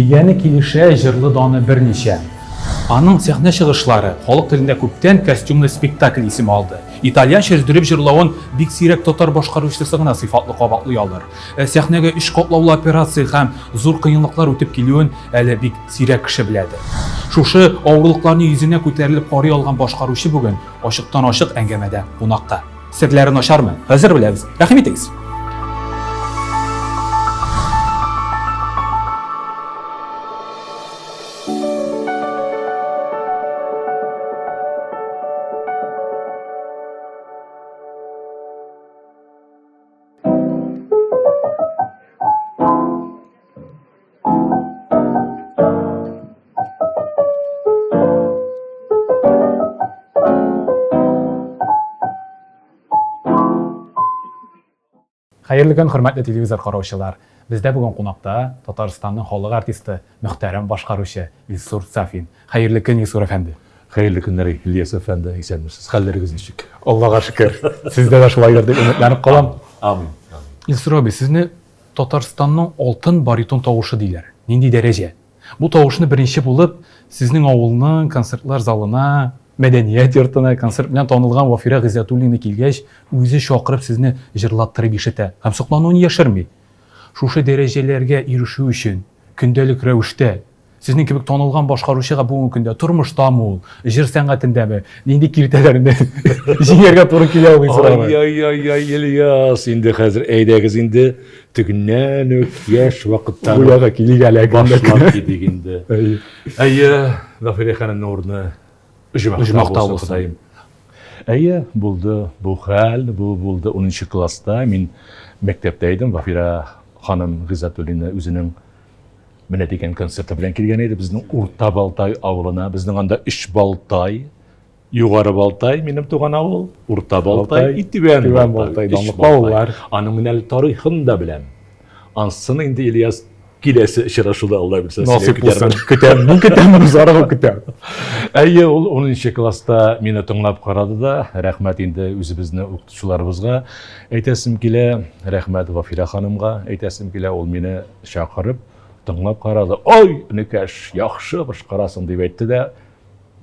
Кигәне килешә, җырлы даны берничә. Аның сәхнә чыгышлары халык телендә күптән костюмлы спектакль исеме алды. Итальянча өздереп җырлавын бик сирәк татар башкаручысы гына сыйфатлы кабатлый алыр. Ә сәхнәгә өч катлаулы операция һәм зур кыенлыклар үтеп килүен әле бик сирәк кеше беләдер. Шушы авырлыкларны йөзенә күтәрелеп карый алган башкаручы бүген ачыктан-ачык әңгәмәдә кунакта. Серләре начармы? Хәзер беләбез. Рәхим итегез. Хәерле көн, хөрмәтле телевизор караучылар. Бездә бүген кунакта Татарстанның халык артисты, мөхтәрәм башкаручы Илсур Сафин. Хәерле көн, Илсур әфәнде. Хәерле көннәр, Ильяс әфәнде. Исәнмесез. Хәлләрегез ничек? Аллага шөкер. Сездә дә шулайдыр дип өметләнеп калам. Амин. Илсур абый, сезне Татарстанның алтын баритон тавышы диләр. Нинди дәрәҗә! Бу тавышны беренче булып сезнең авылның концертлар залына, мәдәният йортына концерт белән танылган Вафирә Гыйззәтуллина килгәч, үзе чакырып сезне җырлаттырып ишетә һәм соклануын яшерми. Шушы дәрәҗәләргә ирешү өчен көндәлек рәвештә Сезнең кебек танылган башкаручыга бүгенге көндә тормыштамы ул, җыр сәнгатендәме, нинди киртәләрне җиңәргә туры килә ул сорауга? Ай-яй-яй, Ильяс, инде хәзер әйдәгез инде тегеннән үк яшь вакыттан Бу ягы килик әле башлап китик инде. Әйе, Гафирә ханымның урыны оҗмахта булсын, Ходаем. Әйе, булды бу хәл, бу булды 10 класста. Мин мәктәптә идем, Вафирә ханым Гыйззәтуллина үзенең Менә дигән концерты белән килгән иде безнең Урта Балтай авылына. Безнең анда өч Балтай, Югары Балтай, минем туган авыл, Урта Балтай и Түбән Балтай. Данлыклы авыллар. Аның менә әле тарихын да беләм. Ансын инде Ильяс киләсе очрашуда Алла бирсә насыйп булсын. Көтәм, мин көтәм, моны зарыгып көтәм. Әйе, ул 10 класста мине тыңлап карады да, рәхмәт инде үзебезне укытучыларыбызга әйтәсем килә, рәхмәт Вафирә ханымга әйтәсем килә, ул мине Чакырып, тыңлап карады. Ой, энекәш, яхшы башкарасың, дип әйтте дә,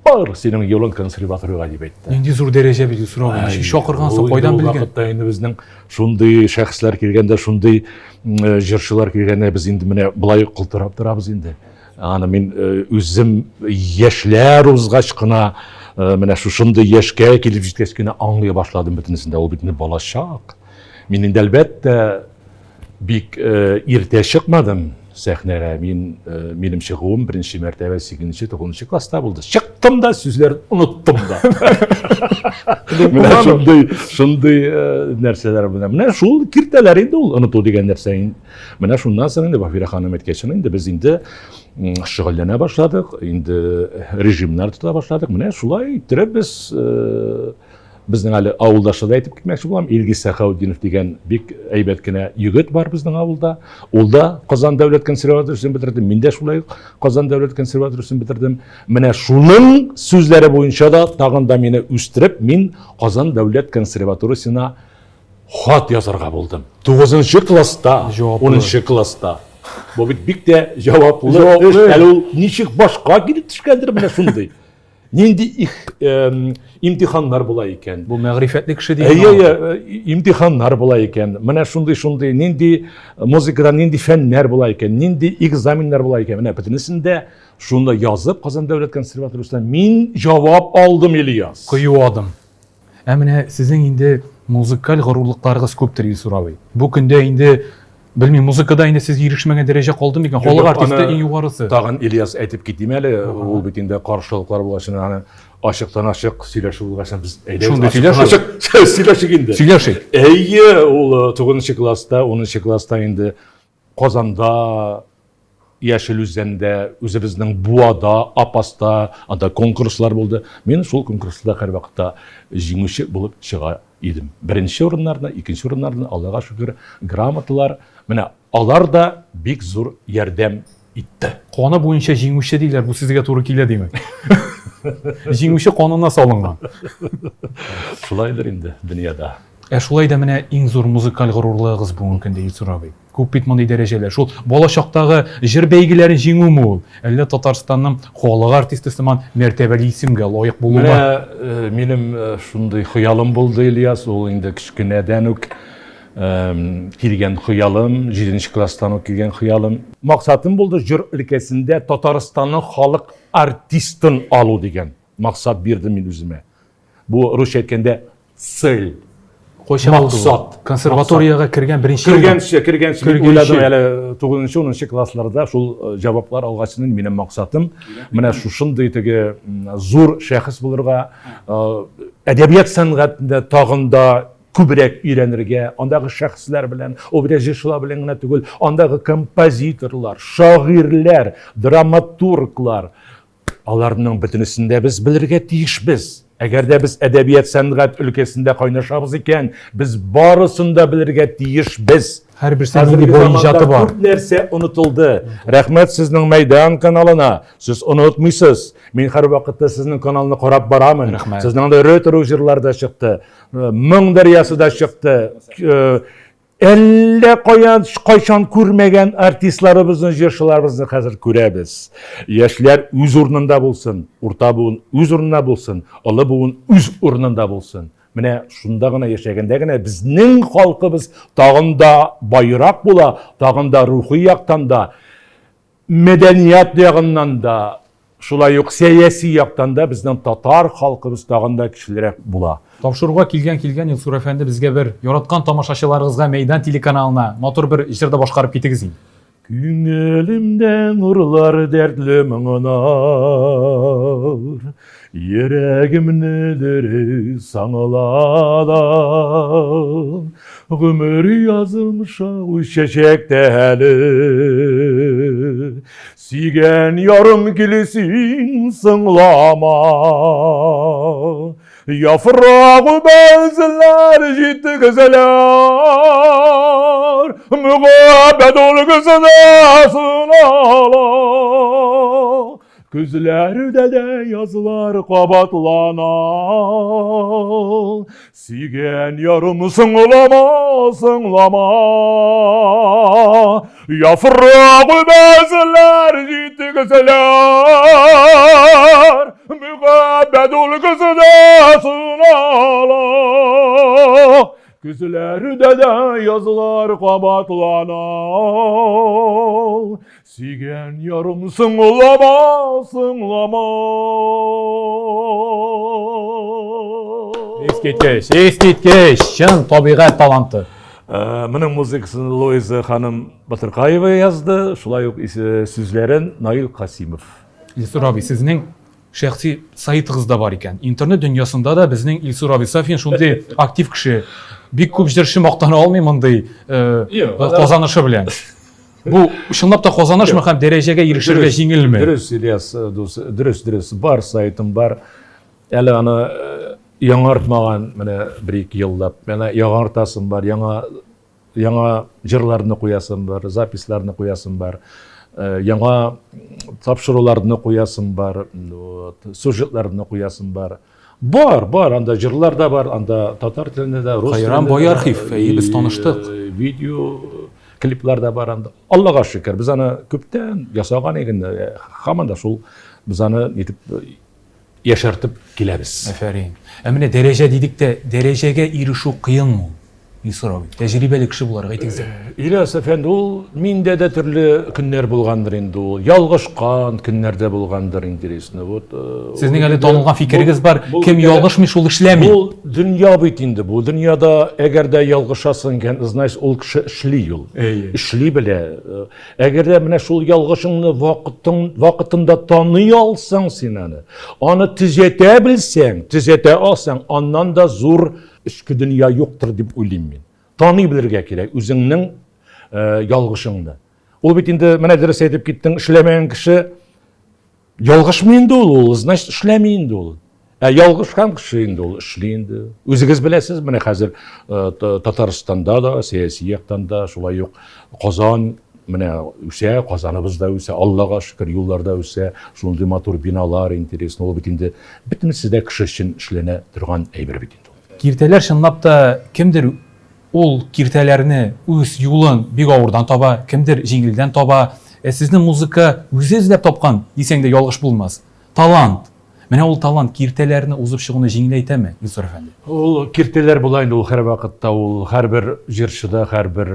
бар, синең юлың консерваториягә, дип әйтте. Нинди зур дәрәҗә бит сорау. Ничек чакыргансың, кайдан белгән? Ул вакытта инде безнең шундый шәхесләр килгәндә, шундый җырчылар килгәндә без инде менә болай кылтырап торабыз инде. Аны мин үзем яшьләр узгач кына, менә шушындый яшькә килеп җиткәч кенә аңлый башладым бөтенесен дә. Ул бит инде балачак. Мин инде әлбәттә Бик иртә чыкмадым сәхнәгә. Мин минем чыгуым беренче мәртәбә 8-9 класста булды. Чыктым да сүзләрен оныттым да. Менә шундый шундый нәрсәләр белән. Менә шул киртәләр инде ул оныту дигән нәрсә. Менә шуннан соң инде Вафирә ханым әйткәч, инде без инде шөгыльләнә башладык, инде режимнар тота башладык. Менә шулай иттереп без Безнең әле авылдашы да әйтеп китмәкче булам. Илгиз Сәхәүтдинов дигән бик әйбәт кенә егет бар безнең авылда. Ул да Казан дәүләт консерваториясен бетерде. Мин дә шулай ук Казан дәүләт консерваториясен бетердем. Менә шуның сүзләре буенча да тагын да мине үстереп, мин Казан дәүләт консерваториясенә хат язарга булдым. 9 класста, 10 класста. Бу бит бик тә җаваплы эш. Әле ул ничек башка килеп төшкәндер менә шундый. Нинди их, э, имтиханнар була икән? Бу мәгърифәтле кеше дигән. Әйе, әйе, имтиханнар була икән. Менә шундый-шундый нинди музыкадан нинди фәннәр була икән, нинди экзаменнар була икән. Менә бөтенесен дә шуны язып Казан дәүләт консерваториясеннән мин җавап алдым, Ильяс. Кыю адым. Ә менә сезнең инде музыкаль горурлыкларыгыз күптер, Илсур абый. Бу көндә инде, белмим, музыкада инде сез ирешмәгән дәрәҗә калды микән? Халык артисты иң югарысы. Тагын Ильяс әйтеп китим әле, ул бит инде каршылыклар булгач, аны ачыктан-ачык сөйләшү булгач, без әйдәгез Шундый сөйләшү. Сөйләшик инде. Сөйләшик. Әйе, ул 9 класста, 10 класста инде Казанда, Яшел Үзәндә, үзебезнең Буада, Апаста, анда конкурслар булды. Мин шул конкурсларда һәрвакытта җиңүче булып чыга идем. Беренче урыннарны, икенче урыннарны, Аллага шөкер, грамоталар. Менә алар да бик зур ярдәм итте. Каны буенча җиңүче диләр, бу сезгә туры килә димәк. Җиңүче канына салынган. Шулайдыр инде дөньяда. Ә шулай да менә иң зур музыкаль горурлыгыгыз бүгенге көндә, Илсур абый. Күп бит мондый дәрәҗәләр. Шул бала чактагы җыр бәйгеләрен җиңүме ул? Әллә Татарстанның халык артисты сыман мәртәбәле исемгә лаек булумы? Менә э, минем э, шундый хыялым булды, Ильяс, ул инде кечкенәдән үк килгән хыялым, 7 класстан ук килгән хыялым. Максатым булды җыр өлкәсендә Татарстанның халык артистын алу дигән максат бирдем мин үземә. Бу русча әйткәндә цель. Кайчан Максат. Консерваториягә кергән беренче Кергәнче, кергәнче мин уйладым әле 9-10 классларда шул э, җаваплар алгач минем максатым менә шушындый теге зур шәхес булырга, э, әдәбият сәнгатендә тагын да күбрәк өйрәнергә, андагы шәхесләр белән, ул бит җырчылар белән генә түгел, андагы композиторлар, шагыйрьләр, драматурглар, аларның бөтенесен дә без белергә тиешбез. Әгәр дә без әдәбият сәнгать өлкәсендә кайнашабыз икән, без барысын да белергә тиешбез. Һәрберсенең нинди бай иҗаты бар. Күп нәрсә онытылды. Рәхмәт сезнең Мәйдан каналына. Сез онытмыйсыз. Мин һәрвакытта сезнең каналны карап барамын. Рәхмәт. Сезнең анда ретро җырлар да чыкты. Моң дәрьясы да чыкты. Әллә каян кайчан күрмәгән артистларыбызны, җырчыларыбызны хәзер күрәбез. Яшьләр үз урынында булсын, урта буын үз урынында булсын, олы буын үз урынында булсын. Менә шунда гына яшәгәндә генә безнең халкыбыз тагын да байрак була, тагын да рухи яктан да, мәдәният ягыннан да, шулай ук сәяси яктан да безнең татар халкыбыз тагын да көчлерәк була. Тапшыруга килгән килгән Илсур әфәнде безгә бер яраткан тамашачыларыгызга Мәйдан телеканалына матур бер җыр да башкарып китегез инде. Күңелемдә нурлар дәртле моңнар, Йөрәгемне дөрес аңлада. Гомер язым шау чәчәктә әле. Сөйгән ярым килсен соңлама. Яфрагы бәзләр җитте гүзәләр, Мөхәббәт ул гүзәлә сынала. Көзләрдә дә язлар кабатлана. Сөйгән ярым соңлама, соңлама. Яфрагы бәзләр җитте гүзәләр, Мөхәббәт ул гүзәлә сынала. Көзләрдә дә язлар кабатлана. Сөйгән ярым соңлама, соңлама. Искиткеч, искиткеч, чын табигать таланты. Э, моның музыкасын Луиза ханым Батыркаева язды, шулай ук э, сүзләрен Наил Касимов. Илсур абый, сезнең шәхси сайтыгыз да бар икән. Интернет дөньясында да безнең Илсур абый Сафин шундый актив кеше. Бик күп җырчы мактана алмый мондый э, казанышы белән. Бу чынлап та казанышмы һәм дәрәҗәгә ирешергә җиңелме? Дөрес, Ильяс э, дус, дөрес, дөрес. Бар сайтым бар. Әле аны э, яңартмаган менә бер-ике еллап. Менә яңартасым бар, яңа Яңа җырларны куясым бар, записьларны куясым бар, э, яңа тапшыруларны куясым бар, вот, сюжетларны куясым бар. Бар, бар, анда җырлар да бар, анда татар телендә дә, рус телендә. Бай архив, әйе, без таныштык. Э, видео клиплар да бар анда. Аллага шөкер, без аны күптән ясаган идек инде. Э, һаман да шул без аны нитеп яшәртеп киләбез. Афәрин. Ә менә дәрәҗә дидек тә, дәрәҗәгә ирешү кыенмы ул? Илсур абый, тәҗрибәле кеше буларак әйтегез әле. Ильяс әфәнде, ул миндә дә төрле көннәр булгандыр инде ул. Ялгышкан көннәр дә булгандыр, интересно. Вот. Э, Сезнең әле танылган фикерегез бар, кем ялгышмый, шул эшләми. Бу дөнья бит инде бу. Дөньяда әгәр дә ялгышасың икән, значит, ул кеше эшли ул. Эшли белә. Әгәр дә менә шул ялгышыңны вакытың, вакытында таный алсаң син аны, аны төзәтә белсәң, төзәтә алсаң, аннан да зур эчке дөнья юктыр дип уйлыйм мин. Таный белергә кирәк үзеңнең э, ялгышыңны. Ул бит инде менә дөрес әйтеп киттең, эшләмәгән кеше Ялгышмый инде ул, ул, значит, эшләми инде ул. Ә ялгышкан кеше инде ул эшли инде. Үзегез беләсез, менә хәзер э, Татарстанда да, сәяси яктан да, шулай ук Казан менә үсә, Казаныбыз да үсә, Аллага шөкер, юллар да үсә, шундый матур биналар, интересно, ул бит инде бөтенесе дә кеше өчен эшләнә торган әйбер бит инде ул. Киртәләр чынлап та кемдер ул киртәләрне үз юлын бик авырдан таба, кемдер җиңелдән таба. Ә сезне музыка үзе эзләп тапкан дисәң дә ялгыш булмас. Талант. Менә ул талант киртәләрне узып чыгуны җиңеләйтәме, Илсур әфәнде? Ул киртәләр була инде ул һәрвакытта, ул һәрбер җырчыда, һәрбер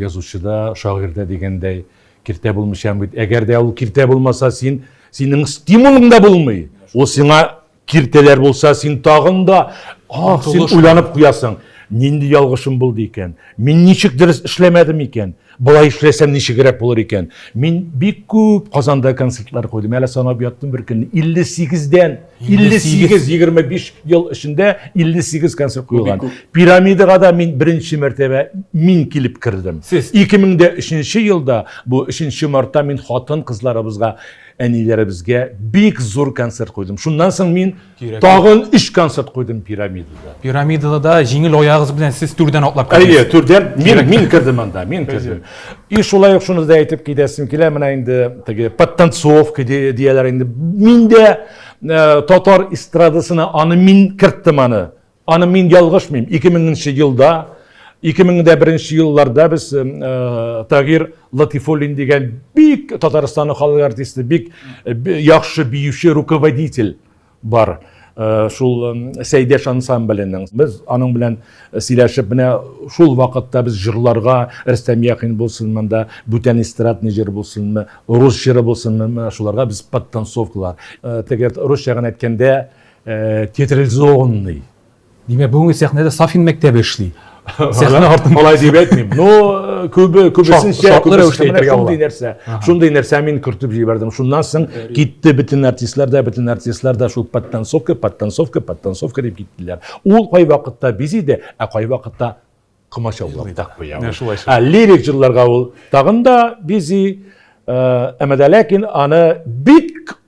язучыда, шагыйрьдә дигәндәй, киртә булмыйча бит. Әгәр дә ул киртә булмаса, син синең стимулың да булмый. Ул сиңа киртәләр булса, син тагын да, ах, син уйланып куясың. Нинди ялгышым булды икән? Мин ничек дөрес эшләмәдем икән? Болай эшләсәм ничегрәк булыр икән? Мин бик күп Казанда концертлар куйдым. Әле санап яттым бер көнне. 58-дән 58, 25 ел эчендә 58 концерт куелган. Пирамидага да мин беренче мәртәбә мин килеп кердем. Сез 2003 елда бу 3 мартта мин хатын-кызларыбызга әниләребезгә бик зур концерт куйдым. Шуннан соң мин Кирәк. тагын өч концерт куйдым Пирамидада. Пирамидада да җиңел аягыгыз белән сез түрдән атлап кердегез. Әйе, түрдән мин мин кердем анда, мин кердем. И шулай ук шуны да әйтеп китәсем килә, менә инде теге подтанцовка дияләр инде. Мин дә э, татар эстрадасына аны мин керттем аны. Аны мин ялгышмыйм. 2000 нче елда, 2001 елларда без э, Тагир Латифуллин дигән бик Татарстанның халык артисты, бик э, яхшы биюче руководитель бар. Э, шул Сәйдәш ансамбленең. Без аның белән сөйләшеп, менә шул вакытта без җырларга Рөстәм Яхин булсын монда, бүтән эстрадный җыр булсынмы, рус җыры булсынмы, менә шуларга без подтанцовкалар. Теге русча гына әйткәндә, театрализованный. Димәк, бүгенге сәхнәдә Сафин мәктәбе эшли. Сәхнә артында. Алай дип әйтмим. Но күбе, күбесенчә, шартлы рәвештә әйтергә була. Шундый нәрсә. Шундый нәрсә мин кертеп җибәрдем. Шуннан соң китте бөтен артистлар да, бөтен артистлар да шул подтанцовка, подтанцовка, подтанцовка дип киттеләр. Ул кайвакытта бизи дә, ә кайвакытта комачаулап та куя. Менә шулай шул. Ә лирик җырларга ул тагын да бизи, әмма дә ләкин аны бик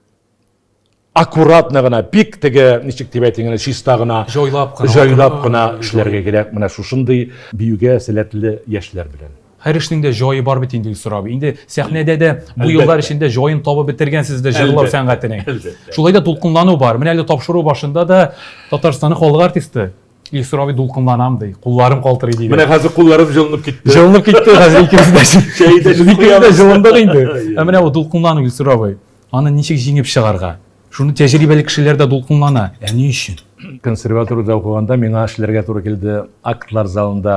аккуратно гына, бик теге, ничек дип әйтим, чиста гына, җайлап кына, җайлап кына эшләргә кирәк. Менә шушындый биюгә сәләтле яшьләр белән. Һәр эшнең дә җае бар бит инде, Илсур абый. Инде сәхнәдә дә бу еллар эчендә җаен табып бетергәнсез дә җырлау сәнгатенең. Шулай да дулкынлану бар. Менә әле тапшыру башында да Татарстанның халык артисты Илсур абый дулкынланам ди, кулларым калтырый ди. Менә хәзер кулларым җылынып китте. Җылынып китте, хәзер икебез дә. Чәй дә икебез дә җылындык инде. Ә менә бу дулкынлану, Илсур абый. Аны ничек җиңеп чыгарга? Шуны тәҗрибәле кешеләр дә дулкынлана. Ә ни өчен? Консерваториядә укыганда миңа эшләргә туры килде. Актлар залында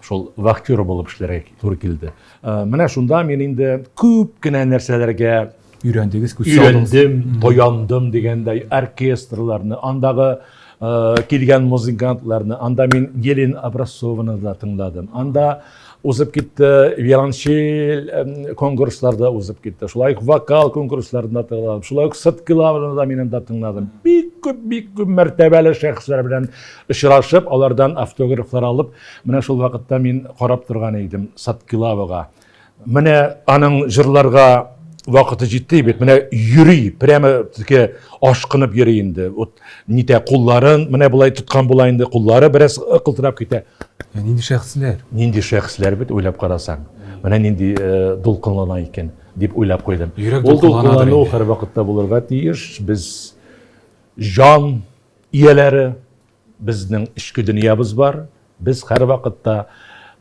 шул вахтер булып эшләргә туры килде. Э, менә шунда мин инде күп кенә нәрсәләргә өйрәндегез, күз салдыгыз. Өйрәндем, таяндым дигәндәй, оркестрларны, андагы э, килгән музыкантларны, анда мин Елена Образцованы да тыңладым. Анда узып китте, виолончель конкурсларда узып китте. Шулай ук вокал конкурсларында тыңладым. Шулай ук сыткилавны да мин анда тыңладым. Бик күп, бик күп мәртәбәле шәхесләр белән очрашып, алардан автографлар алып, менә шул вакытта мин карап торган идем Саткилавага. Менә аның җырларга вакыты җитте бит. Менә йөри, прямо теге ашкынып йөри инде. Вот нитә кулларын менә болай тоткан була инде, куллары бераз кылтырап китә. Ә нинди шәхесләр? Нинди шәхесләр бит, уйлап карасаң. Менә нинди э, дулкынлана икән дип уйлап куйдым. Йөрәк Ул дулкынлану һәрвакытта булырга тиеш. Без җан ияләре, безнең эчке дөньябыз бар. Без һәрвакытта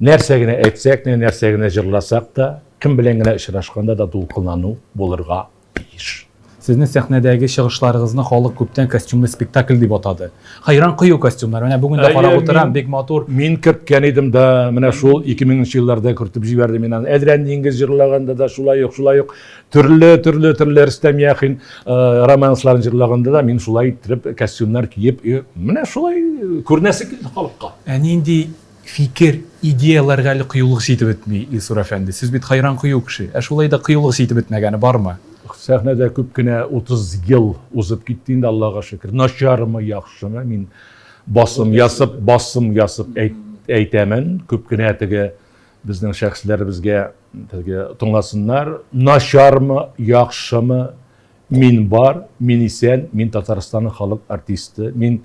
нәрсә генә әйтсәк тә, нәрсә генә җырласак та, кем белән генә очрашканда да дулкынлану булырга тиеш. Сезнең сәхнәдәге чыгышларыгызны халык күптән костюмлы спектакль дип атады. Хәйран кыю костюмнар. Менә бүген дә карап утырам, бик матур. Мин керткән идем дә, менә шул 2000 нче елларда кертеп җибәрдем мин аны. Әдрән диңгез җырлаганда да шулай ук, шулай ук төрле, төрле, төрле Рөстәм Яхин романсларын җырлаганда да мин шулай иттереп костюмнар киеп, менә шулай күренәсе килде халыкка. Ә нинди фикер, идеяләргә әле кыюлык җитеп бетми, Илсур әфәнде. Сез бит хәйран кыю кеше. Ә шулай да кыюлык җитеп бетмәгәне бармы? Сәхнәдә күп кенә 30 ел узып китте инде, Аллага шөкер. Начармы, яхшымы, мин басым ясап, басым ясап әйтәмен. Күп кенә теге безнең шәхесләребезгә теге тыңласыннар. Начармы, яхшымы, мин бар, мин исән, мин Татарстанның халык артисты, мин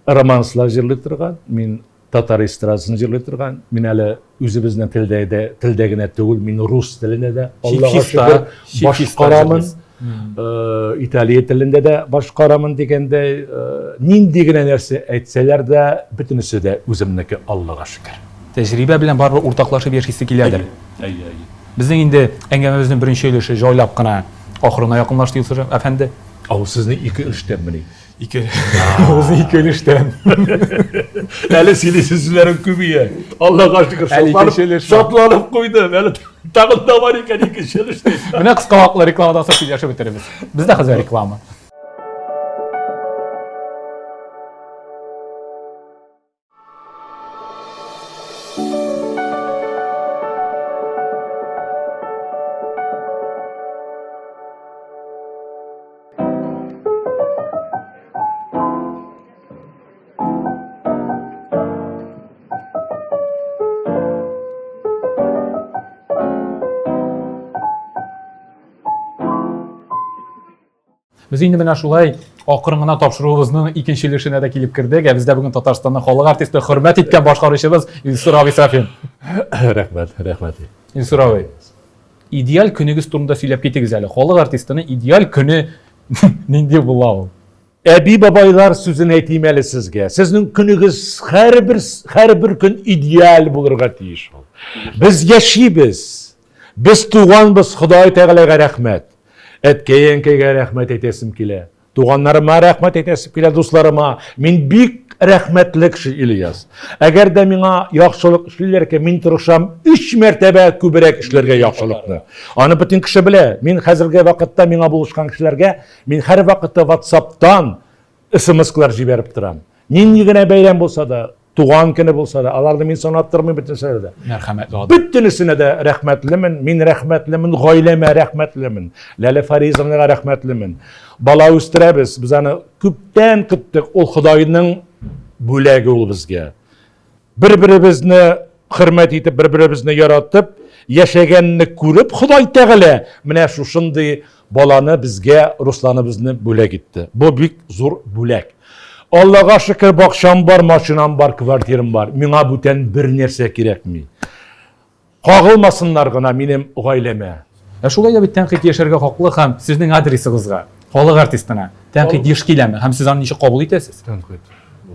романслар җырлый торган, мин татар эстрадасын җырлый торган, мин әле үзебезнең телдә дә, телдә генә түгел, мин рус теленә дә, Аллага шөкер, башкарамын. Э, италия телендә дә башкарамын дигәндәй, э, нинди генә нәрсә әйтсәләр дә, бөтенесе дә үземнеке, Аллага шөкер. Тәҗрибә белән барыбер уртаклашып яшисе киләдер. Әйе, әйе. Безнең инде әңгәмәбезнең беренче өлеше җайлап кына ахырына якынлашты, Илсур әфәнде. Ә ул сезнең ике өлештәнмени? Ике. Ул ике өлештән. Әле сөйлисе сүзләрем күбәя. Аллага шөкер, шатланып, шатланып куйдым. Әле тагын да бар икән икенче өлештә. Менә кыска вакытлы рекламадан соң сөйләшеп бетерербез. Бездә хәзер реклама. Без инде менә шулай акрын гына тапшыруыбызның икенче өлешенә дә килеп кердек. Ә бездә бүген Татарстанның халык артисты, хөрмәт иткән башкаручыбыз Илсур абый Сафин. Рәхмәт, рәхмәт. Илсур абый, идеаль көнегез турында сөйләп китегез әле. Халык артистының идеаль көне нинди була ул? Әби-бабайлар сүзен әйтим әле сезгә. Сезнең көнегез һәрбер һәрбер көн идеаль булырга тиеш ул. Без яшибез. Без туганбыз, Ходай Тәгаләгә рәхмәт. Әткәй-әнкәйгә рәхмәт әйтәсем килә. Туганнарыма рәхмәт әйтәсем килә, дусларыма. Мин бик рәхмәтле кеше, Ильяс. Әгәр дә миңа яхшылык эшлиләр икән, мин тырышам өч мәртәбә күбрәк эшләргә яхшылыкны. Аны бөтен кеше белә. Мин хәзерге вакытта миңа булышкан кешеләргә мин һәрвакытта WhatsApp-тан смс-лар җибәреп торам. Нинди генә бәйрәм булса да, туган көне булса да, аларны мин санап тормыйм бөтенесенә дә. Мәрхәмәтле адам. Бөтенесенә дә рәхмәтлемен. Мин рәхмәтлемен, гаиләмә рәхмәтлемен. Ләлә Фаризовнага рәхмәтлемен. Бала үстерәбез, без аны күптән көттек. Ул Ходайның бүләге ул безгә. Бер-беребезне хөрмәт итеп, бер-беребезне яратып, яшәгәнне күреп, Ходай Тәгалә менә шушындый баланы безгә, Русланыбызны бүләк итте. Бу бик зур бүләк. Аллага шөкер, бакчам бар, машинам бар, квартирам бар. Миңа бүтән бер нәрсә кирәкми. Кагылмасыннар гына минем гаиләмә. Ә шулай да бит тәнкыйть яшәргә хаклы һәм сезнең адресыгызга, халык артистына тәнкыйть еш киләме һәм сез аны ничек кабул итәсез? Тәнкыйть.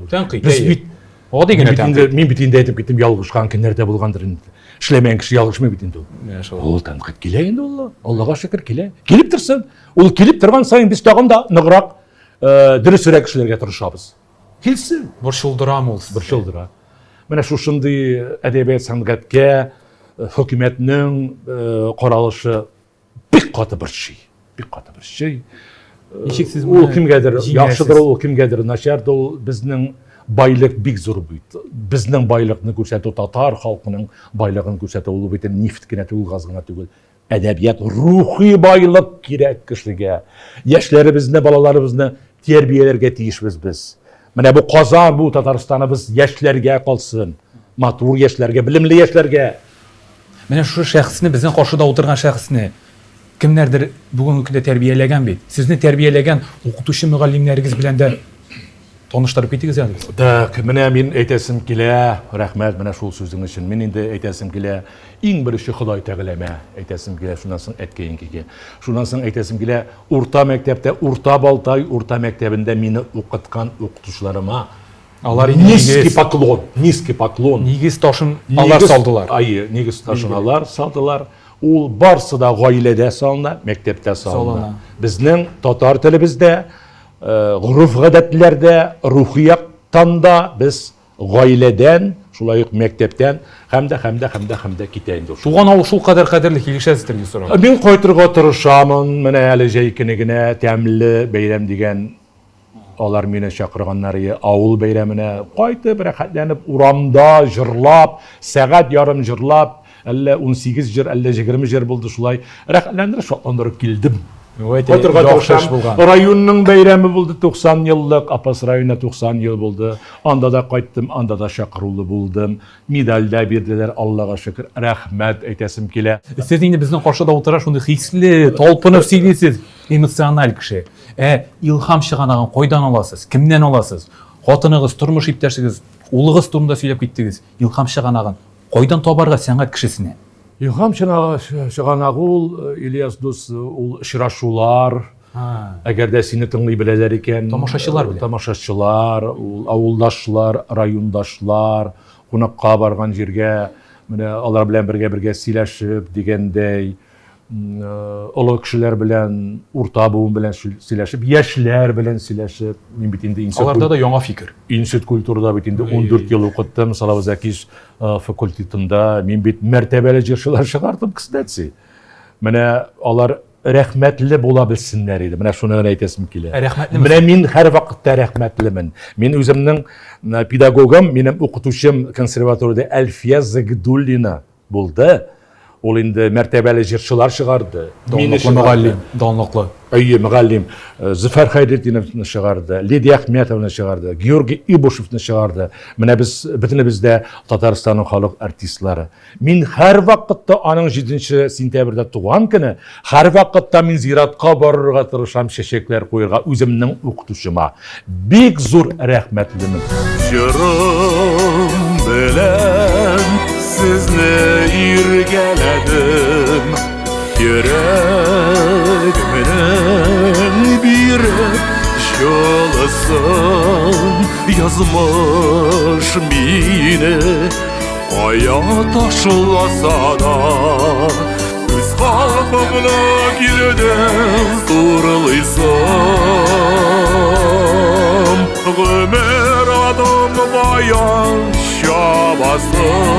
Тәнкыйть. Без бит гади генә тәнкыйть. Мин бит инде әйтеп киттем, ялгышкан көннәр дә булгандыр инде. Эшләмәгән кеше ялгышмый бит инде ул. Менә шул. Ул тәнкыйть килә инде ул. Аллага шөкер килә. Килеп торсын. Ул килеп торган саен без тагын да ныграк, э, дөресрәк эшләргә тырышабыз. Килсен. Борчылдырамы ул сезне? Борчылдыра. Менә шушындый әдәбият сәнгатькә э, хөкүмәтнең э, каралышы бик каты борчый. Бик каты борчый. Ничек сез ул кемгәдер яхшыдыр, ул кемгәдер начардыр, ул безнең байлык бик зур бит. Безнең байлыкны күрсәтү, татар халкының байлыгын күрсәтү, ул бит нефть кенә түгел, газ гына түгел. Әдәбият рухи байлык кирәк кешегә. Яшьләребезне, балаларыбызны тәрбияләргә тиешбез без. Менә бу Казан, бу Татарстаныбыз яшьләргә калсын. Матур яшьләргә, белемле яшьләргә. Менә шушы шәхесне, безнең каршыда утырган шәхесне кемнәрдер бүгенге көндә тәрбияләгән бит. Сезне тәрбияләгән укытучы мөгаллимнәрегез белән дә таныштырып китегез әле. Так, менә мин әйтәсем килә, рәхмәт менә шул сүзең өчен. Мин инде әйтәсем килә, иң беренче Ходай Тәгаләмә әйтәсем килә, шуннан соң әткәй-әнкәйгә. Шуннан соң әйтәсем килә, урта мәктәптә, Урта Балтай урта мәктәбендә мине укыткан укытучыларыма Алар инде низкий нигез, поклон, низкий поклон. Нигез ташын алар салдылар. Әйе, нигез ташын алар салдылар. Ул барсы да гаиләдә салына, мәктәптә салына. Салына. Безнең татар телебездә, э, гореф-гадәтләрдә, рухи яктан да без гаиләдән, шулай ук мәктәптән һәм дә, һәм дә, һәм дә, һәм дә китә инде ул. Туган авыл шулкадәр кадерле, килешәсездер, Илсур абый. Мин кайтырга тырышамын, менә әле җәй көне генә тәмле бәйрәм дигән алар мине чакырганнар ие авыл бәйрәменә. Кайтып, рәхәтләнеп, урамда җырлап, сәгать ярым җырлап, әллә 18 җыр, әллә 20 җыр булды шулай. Рәхәтләндереп, шатландырып килдем. Кайтырга тырышам. Районның бәйрәме булды 90 еллык, Апас районына 90 ел булды. Анда да кайттым, анда да чакырулы булдым. Медаль дә бирделәр, Аллага шөкер. Рәхмәт әйтәсем килә. Сез инде безнең каршыда утыра шундый хисле, талпынып сөйлисез, эмоциональ кеше. Ә илһам чыганагын кайдан аласыз? Кемнән аласыз? Хатыныгыз, тормыш иптәшегез, улыгыз турында сөйләп киттегез. Илһам чыганагын кайдан табарга сәнгать кешесенә? Илһам чыганагы ул, Ильяс дус, ул очрашулар. Әгәр дә сине тыңлый беләләр икән. Тамашачылар белән. Тамашачылар, ул авылдашлар, райондашлар, кунакка барган җиргә, менә алар белән бергә-бергә сөйләшеп дигәндәй, олы кешеләр белән, урта буын белән сөйләшеп, яшьләр белән сөйләшеп, мин бит инде институт Аларда да яңа фикер. Институт культурада бит инде 14 ел укыттым, Салават Зәкиш факультетында. Мин бит мәртәбәле җырчылар чыгардым, кстати. Менә алар рәхмәтле була белсеннәр иде. Менә шуны гына әйтәсем килә. Рәхмәтле. Менә мин һәрвакытта рәхмәтлемен. Мин үземнең педагогым, минем укытучым консерваториядә Әлфия Загидуллина булды. Ул инде мәртәбәле җырчылар чыгарды. Данлыклы мөгаллим, данлыклы. Әйе, мөгаллим. Зөфәр Хәйретдиновны чыгарды, Лидия Әхмәтованы чыгарды, Георгий Ибушевны чыгарды. Менә без бөтенебез дә Татарстанның халык артистлары. Мин һәрвакытта аның 7 сентябрьдә туган көне, һәрвакытта мин зиратка барырга тырышам, чәчәкләр куерга үземнең укытучыма. Бик зур рәхмәтлемен. Җырым белән сезне иргәләдем, Йөрәгемнең биреп җылысын, Язмыш мине кая ташласа да, Үз халкымны килдем зурлыйсым. Гомер адым баян чабасың.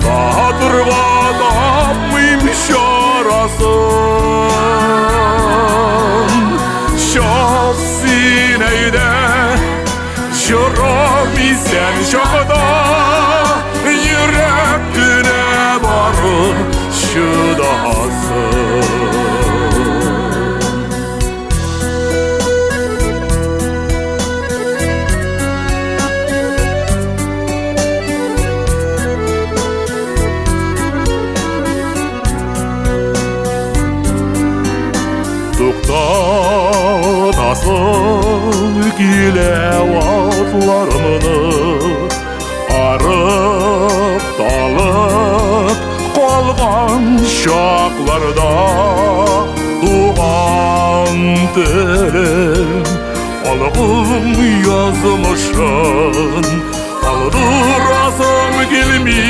Сатырга тапмыйм чарасын. Чап син әйдә, Җырым исән чакта йөрәк кенә барып чыдасын. Туктатасың килә атларымны, Арып талып калган чакларда Туган телем халкым язмышын Калдырасым килми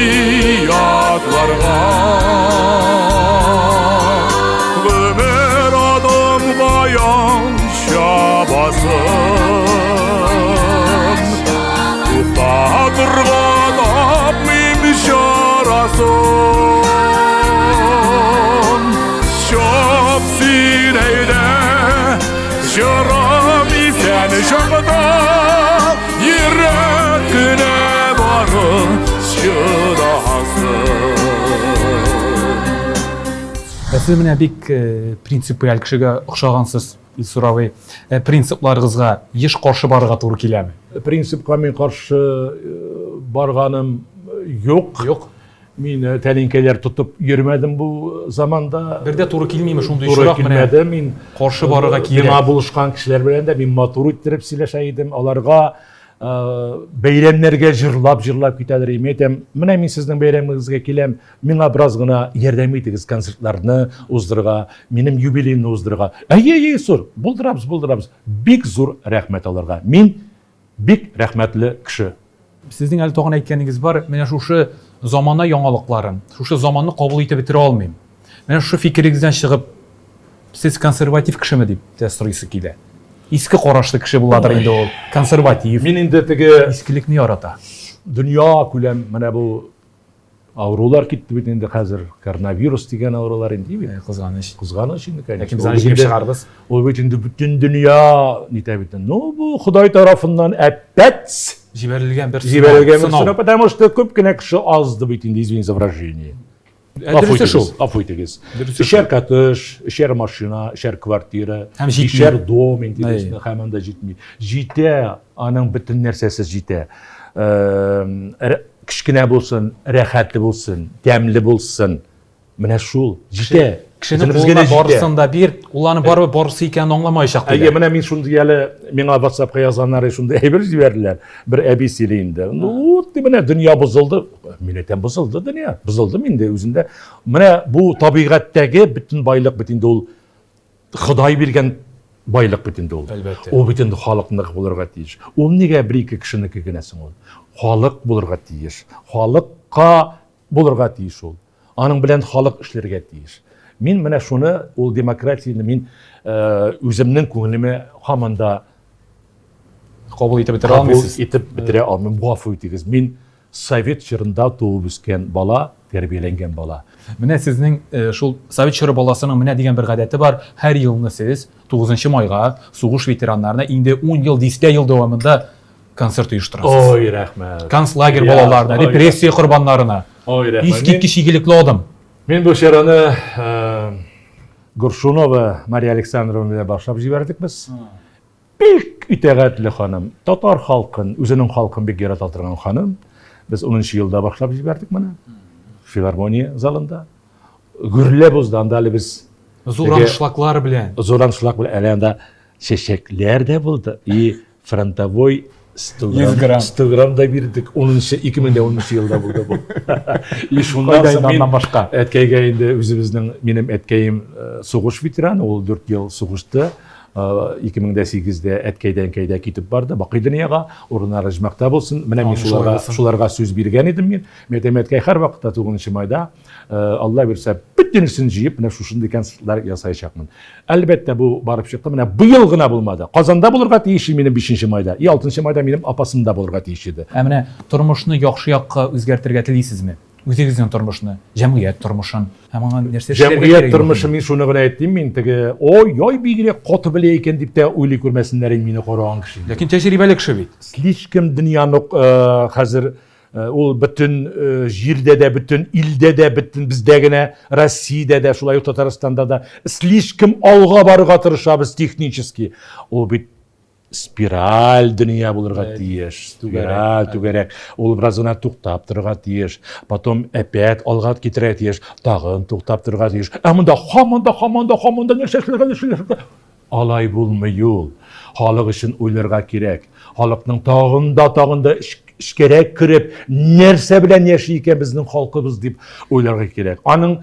ятларга. Гомер адым каян чабасын, Туктатырга тапмыйм чарасын. Чап син әйдә, җырым исән чакта, Йөрәк кенә бары чыдасын. Ә сез менә бик принципиаль кешегә охшагансыз, Илсур абый. Принципларыгызга еш каршы барырга туры киләме? Принципка мин каршы барганым юк. Юк. Мин тәлинкәләр тотып йөрмәдем бу заманда. Бер дә туры килмиме шундый Туры очрак менә? килмәде. Мин каршы барырга кирәк. Миңа булышкан кешеләр белән дә мин матур иттереп сөйләшә идем. Аларга бәйрәмнәргә җырлап-җырлап китәләр. Мин әйтәм, менә мин сезнең бәйрәмегезгә киләм, миңа бераз гына ярдәм итегез концертларны уздырырга, минем юбилейны уздырырга. Әйе, әйе, Илсур, булдырабыз, булдырабыз. Бик зур рәхмәт аларга. Мин бик рәхмәтле кеше. Сезнең әле тагын әйткәнегез бар, менә шушы замана яңалыкларын, шушы заманны кабул итеп бетерә алмыйм. Менә шушы фикерегездән чыгып, сез консерватив кешеме дип тә сорыйсы килә. Иске карашлы кеше буладыр инде ул, консерватив. Мин инде теге искелекне ярата. Дөнья күләм менә бу авырулар китте бит инде хәзер, коронавирус дигән авырулар инде бит. Кызганыч. Кызганыч инде, конечно. Ләкин без аны җиңеп чыгарбыз. Ул бит инде бөтен дөнья нитә бит. Ну, бу Ходай тарафыннан әпәт җибәрелгән бер җибәрелгән бер сынау, потому что күп кенә кеше азды бит инде, извините за выражение. Дөресе шул. Гафу итегез. Өчәр коттедж, өчәр машина, өчәр квартира, өчәр дом, интересно, һәм анда җитми. Җитә, аның бөтен нәрсәсе җитә. Кечкенә булсын, рәхәтле булсын, тәмле булсын. Менә шул җитә. Кешенең кулына барысын да бир, ул аны барыбер барысы икәнен аңламаячак диләр. Әйе, менә мин шундый әле миңа WhatsApp-ка язганнар, шундый әйбер җибәрделәр. Бер әби сөйли инде. Ну, вот менә дөнья бозылды. Мин әйтәм, бозылды дөнья. Бозылды инде үзендә. Менә бу табигатьтәге бөтен байлык бит инде ул Ходай биргән байлык бит инде ул. Әлбәттә. Ул бит инде халыкныкы булырга тиеш. Ул нигә бер-ике кешенеке генә соң ул? Халык булырга тиеш. Халыкка булырга тиеш ул. Аның белән халык эшләргә тиеш. Мин менә шуны, ул демократияне мин э, үземнең күңелемә һаман да кабул итеп бетерә алмыйсыз. Кабул итеп бетерә алмыйм. Гафу итегез. Мин совет чорында туып үскән бала, тәрбияләнгән бала. Менә сезнең э, шул совет чоры баласының менә дигән бер гадәте бар. Һәр елны сез 9 майга сугыш ветераннарына инде 10 ел, дистә ел дәвамында концерт оештырасыз. Ой, рәхмәт. Концлагерь балаларына, репрессия корбаннарына. Ой, рәхмәт. Искиткеч игелекле адым. Мин бу чараны э, Горшунова Мария Александровна белән башлап җибәрдек без. Бик итагатьле ханым, татар халкын, үзенең халкын бик ярата торган ханым. Без 10 елда башлап җибәрдек моны. Филармония залында. Гөрләп узды анда әле без. Зур аншлаглар белән. Зур аншлаг белән әле анда чәчәкләр дә булды. И фронтовой 100 грамм, 100 грамм. 100 грамм да бирдек. 10 2010 елда булды бу. И шуннан Кайда соң инде мин аннан башка? әткәйгә инде үзебезнең минем әткәем э, сугыш ветераны, ул 4 ел сугышты. Э, 2008-дә әткәйдән кәйдә китеп барды, бакый дөньяга, урыннары оҗмахта булсын. Менә мин Амин, шулай шуларга, булсын. шуларга сүз биргән идем мин. Мин әйтәм, әткәй, һәрвакытта 9 майда э, Алла бирсә, бөтенесен җыеп, менә шушындый концертлар ясаячакмын. Әлбәттә, бу барып чыкты. Менә быел гына булмады. Казанда булырга тиеш иде минем 5 майда. И 6 майда минем апасымда булырга тиеш иде. Ә менә тормышны яхшы якка үзгәртергә телисезме? Үзегезнең тормышны, җәмгыять тормышын. Һәм аңа нәрсә эшләргә Җәмгыять кирәк? тормышы мин шуны гына әйтим, мин теге ой-ой бигрәк каты белә икән дип тә уйлый күрмәсеннәр инде мине караган кеше. Ләкин тәҗрибәле кеше бит. Слишком дөньяны э, хәзер Э, ул бөтен э, җирдә дә, бөтен илдә дә, бөтен бездә генә, Россиядә дә, шулай ук Татарстанда да слишком алга барырга тырышабыз технически. Ул бит спираль дөнья булырга тиеш. Спираль түгәрәк. Ул бераз гына туктап торырга тиеш. Потом опять алга китерергә тиеш. Тагын туктап торырга тиеш. Ә монда һаман да, һаман да, һаман да нәрсә эшләргә, нәрсә эшләргә? Алай булмый ул. Халык өчен уйларга кирәк. Халыкның тагын да, тагын да эчкәрәк кереп, нәрсә белән яши икән безнең халкыбыз дип уйларга кирәк. Аның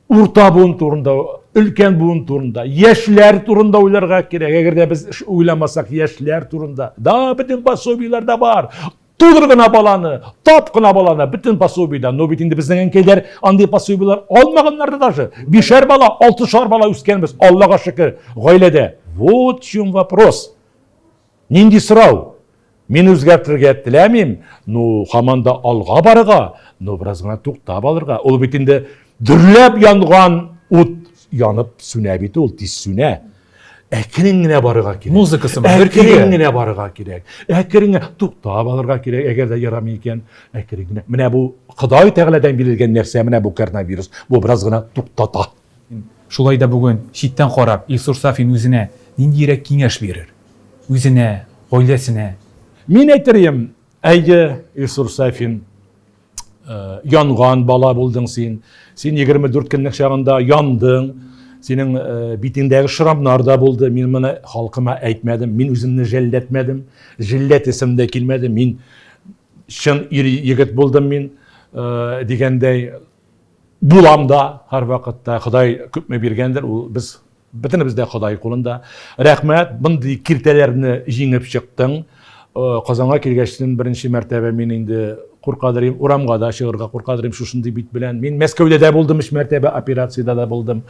урта буын турында, өлкән буын турында, яшьләр турында уйларга кирәк. Әгәр дә без уйламасак яшьләр турында, да, бөтен пособиеләр дә бар. Тудыр гына баланы, тап кына баланы, бөтен пособиедән. Но бит инде безнең әнкәйләр андый пособиеләр алмаганнар да даже. Бишәр бала, алтышар бала үскәнбез, Аллага шөкер, гаиләдә. Вот в чем вопрос. Нинди сорау? Мин үзгәртергә теләмим, ну, һаман да алга барырга, но бераз гына туктап алырга. Ул бит инде дөрләп янган ут янып сүнә бит ул, тиз сүнә. Әкрен генә барырга кирәк. Музыкасы бер көйгә. Әкрен генә барырга кирәк. Әкрен генә туктап алырга кирәк, әгәр дә ярамый икән, әкрен генә. Менә бу Ходай Тәгаләдән бирелгән нәрсә, менә бу коронавирус. Бу бераз гына туктата. Шулай да бүген читтән карап, Илсур Сафин үзенә ниндиерәк киңәш бирер? Үзенә, гаиләсенә. Мин әйтер идем, әйе, Илсур Сафин, Э, янган бала булдың син. Син 24 көнлек чагында яндың. Синең э, битеңдәге шрамнар да булды. Мин моны халкыма әйтмәдем. Мин үземне жәлләтмәдем. Жәлләтесем дә килмәде. Мин чын ир егет булдым мин э, дигәндәй булам да һәрвакытта. Ходай күпме биргәндер, ул без Бөтенебез дә Ходай кулында. Рәхмәт, мондый киртәләрне җиңеп чыктың. Э, Казанга килгәчтен беренче мәртәбә мин инде куркадыр идем, урамга да чыгарга куркадыр идем шушындый бит белән. Мин Мәскәүдә дә булдым өч мәртәбә, операциядә дә булдым.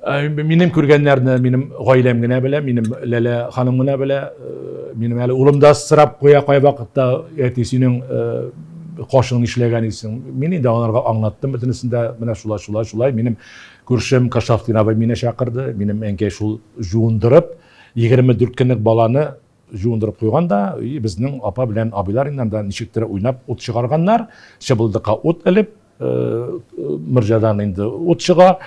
Э, минем күргәннәрне минем гаиләм генә белә, минем Ләлә ханым гына белә. Э, минем әле улым да сорап куя кайвакытта, әти, синең кашың нишләгән исең. Мин инде аларга аңлаттым бөтенесен дә, менә шулай, шулай, шулай. Минем Күршем Кашафтин абый мине чакырды. Минем әнкәй шул жуындырып, 24 көнлек баланы жуындырып куйган да, и безнең апа белән абыйлар инде анда ничектер уйнап ут чыгарганнар. Чыбылдыкка ут элеп, э, морҗадан инде ут чыга.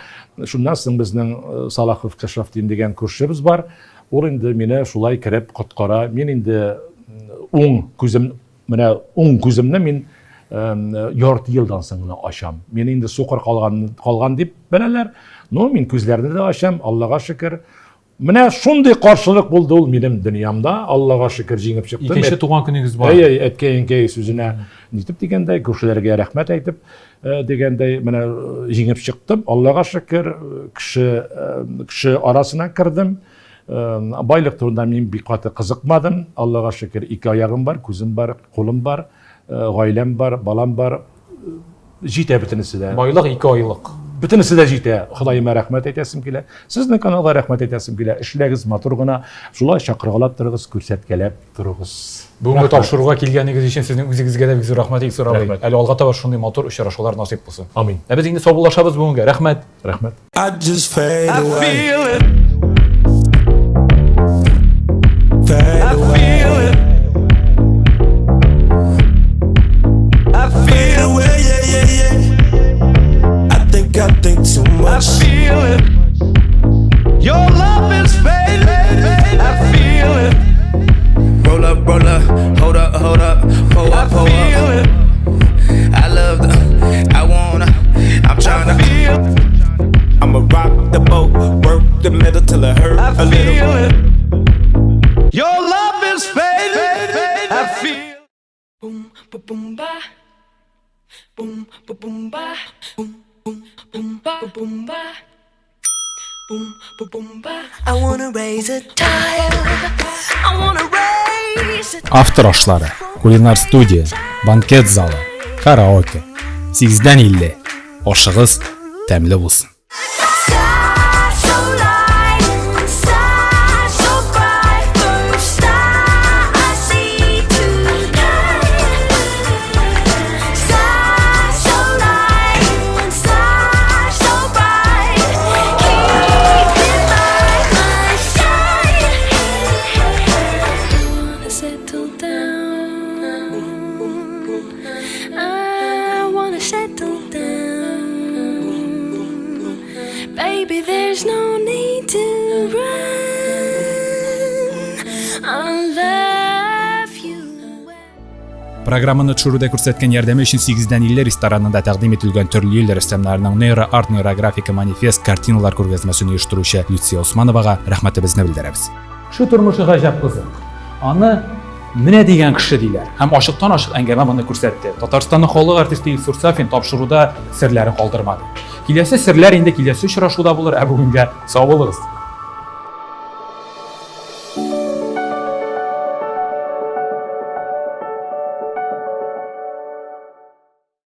Шуннан соң безнең э, Салахов Кашафтин дигән күршебез бар. Ул инде мине шулай кереп коткара. Мин инде уң күзем, менә уң күземне мин ярты елдан соң гына ачам. Мин инде сукыр калган, калган дип беләләр. Но мин күзләрне дә ачам, Аллага шөкер. Менә шундый каршылык булды ул минем дөньямда. Аллага шөкер, җиңеп чыктым. Икенче туган көнегез бар. Әй, әй, әткәй, әнкәй сүзенә нитеп дигәндәй, күршеләргә рәхмәт әйтеп э, дигәндәй, менә э, җиңеп чыктым. Аллага шөкер, кеше э, кеше арасына кердем. Байлык турында мин бик каты кызыкмадым. Аллага шөкер, ике аягым бар, күзем бар, кулым бар, гаиләм бар, балам бар. Җитә бөтенесе дә. Байлык ике айлык. Бөтенесе дә җитә. Ходаема рәхмәт әйтәсем килә. Сезнең каналга рәхмәт әйтәсем килә. Эшләгез матур гына. Шулай чакыргалап торыгыз, күрсәткәләп торыгыз. Бүгенге тапшыруга килгәнегез өчен сезнең үзегезгә дә бик зур рәхмәт, Илсур абый. Әле алга таба шундый матур очрашулар насыйп булсын. Амин. Ә без инде саубуллашабыз бүгенгә. Рәхмәт. Рәхмәт. I just fade away. I feel it. Fade I away. feel it. I Fade feel away, yeah, yeah, yeah. I think I think too I much. feel it. Your love is fading. I feel it. Roll up, roll up, hold up, hold up, pull I up, pull feel up. it. I love the, I wanna, I'm tryna. Feel. I'ma rock the boat, work the middle till it hurt I a little. feel it. Your love is fading. I feel. Boom, ba boom ba. Boom, ba boom ba. Boom, boom, boom ba, ba boom ba. Boom, ba boom ba. I wanna raise a child. I wanna raise a Автор ашлары, кулинар студия, банкет залы, караоке. 8-дән 50. Ашыгыз тәмле булсын. star so light, star so bright. First star I see tonight. Star so light, star so bright. Keep in my sight. I wanna settle down. I wanna settle down. Baby, there's no need to run. I love you. Программаны төшерүдә күрсәткән ярдәме өчен 8-дән 50 ресторанында тәкъдим ителгән төрле ил рәссамнарының нейро-арт, нейрографика, манифест, картиналар күргәзмәсен оештыручы Люция Усмановага рәхмәтебезне белдерәбез. Кеше тормышы гаҗәп кызык. Аны менә дигән кеше диләр. Һәм ачыктан-ачык әңгәмә моны күрсәтте. Татарстанның халык артисты Илсур Сафин тапшыруда серләрен калдырмады. Киләсе серләр инде киләсе очрашуда булыр, ә бүгенгә сау булыгыз.